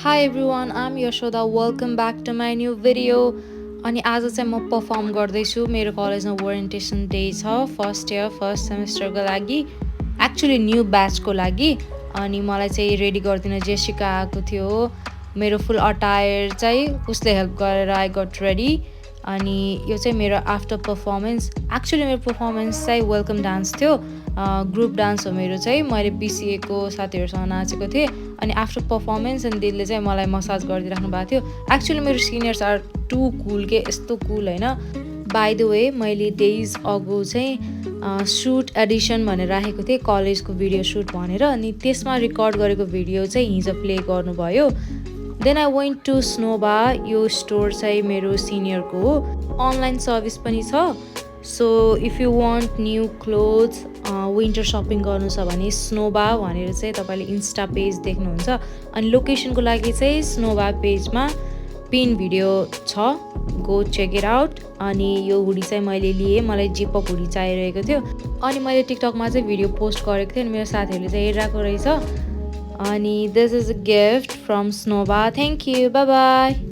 Hi everyone, I'm Yashoda. Welcome back to my new video. अनि आज चाहिँ म परफर्म गर्दैछु मेरो कलेजमा ओरिएन्टेसन डे छ फर्स्ट इयर फर्स्ट सेमेस्टरको लागि एक्चुअली न्यू ब्याचको लागि अनि मलाई चाहिँ रेडी गरिदिन जेसिका आएको थियो मेरो फुल अटायर चाहिँ उसले हेल्प गरेर आई गट रेडी अनि यो चाहिँ मेरो आफ्टर पर्फर्मेन्स एक्चुअली मेरो पर्फर्मेन्स चाहिँ वेलकम डान्स थियो ग्रुप डान्स हो मेरो चाहिँ मैले बिसिएको साथीहरूसँग नाचेको थिएँ अनि आफ्टर पर्फर्मेन्स अनि दिदीले चाहिँ मलाई मसाज गरिदिइराख्नु भएको थियो एक्चुअली मेरो सिनियर्स आर टु कुल के यस्तो कुल होइन बाई द वे मैले डेज अगो चाहिँ सुट एडिसन भनेर राखेको थिएँ कलेजको भिडियो सुट भनेर अनि त्यसमा रेकर्ड गरेको भिडियो चाहिँ हिजो प्ले गर्नुभयो देन आई वेन्ट टु स्नोबा यो स्टोर चाहिँ मेरो सिनियरको हो अनलाइन सर्भिस पनि छ so if you want new clothes winter shopping गर्नु छ भने स्नोबा भनेर चाहिँ तपाईँले इन्स्टा पेज देख्नुहुन्छ अनि लोकेसनको लागि चाहिँ स्नोबा पेजमा पिन भिडियो छ गो चेक इट आउट अनि यो हुडी चाहिँ मैले लिएँ मलाई जिपअप हुडी चाहिरहेको थियो अनि मैले टिकटकमा चाहिँ भिडियो पोस्ट गरेको थिएँ अनि मेरो साथीहरूले चाहिँ हेरिरहेको रहेछ अनि this is a gift from स्नोबा थ्याङ्क यू बाई बाई